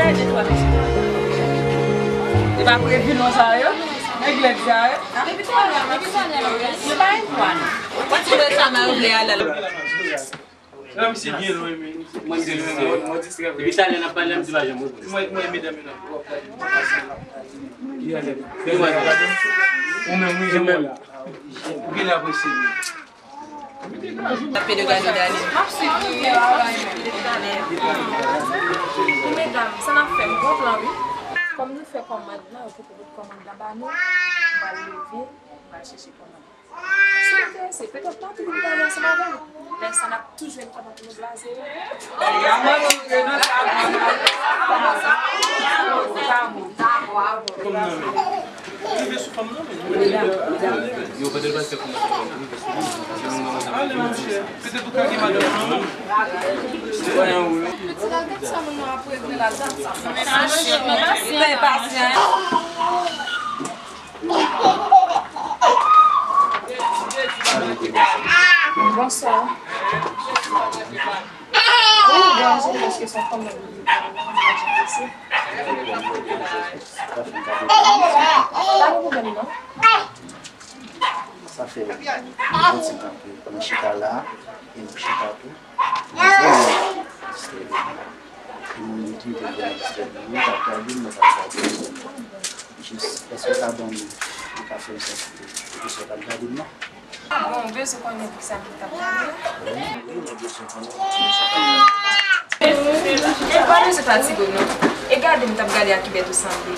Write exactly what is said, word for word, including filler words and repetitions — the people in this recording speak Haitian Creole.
E pa previlon sa yo? Nèg lèd sa yo? Depi talè, depi talè, nou pa gen pwa, non. Wè ti bwè sa, mwen vle ale la. Non, misye byen lwen, men. Mwen, misye lwen, mwen, mwen distrè vre. Depi talè n ap pale, misye pa janm reponn. Mwen, mwen, medam yo nan. Ou ap gade, ou ap gade. Ou ap gade. Ou menm, wi, jan mwen la. Ou genlè apresye li. Tape de gade dale. M ap swiv li, wi. Depi talè. Medam, sa n ap fè, m gon plan, wi. Kòm nou fè kòmand lan, yo poko met kòmand lan ba nou, m pral leve, m pral chèche kòmand. Si w enterese, petèt n a tou vin pale ansanm avè w. Lè sa n ap tou jwenn kòman pou nou blaze yo. Rive sou fanm nan, men. Yo, petèt l pral fè kòmantè pou rive sou fanm nan. Ale, monchè. Petèt ou ka gen madanm nan, men. Ti la, gad sa moun nan ap regle la, gad sa. Fè pasyan. Bonswa. Wi, bon, se paske se yon fanm nan ki pa gen pwoblèm, non. Sa fè yon ti tan ke nou chita la, e nou chita tou. Mwen vrèman distrè de li. E mwen menm tou, m te vrèman distrè de li. Mwen t ap gade l, mwen t ap gade l. Jis, èske w ka ban m, ou ka fè m santi ke, ke w t ap gade m nan? Bon, ou bezwen konnen poukisa m t ap gade l? Wi, wi, mwen bezwen konnen poukisa w t ap gade l. Ou pa bezwen fatige w non. E gade m t ap gade a ki bèt ou sanble.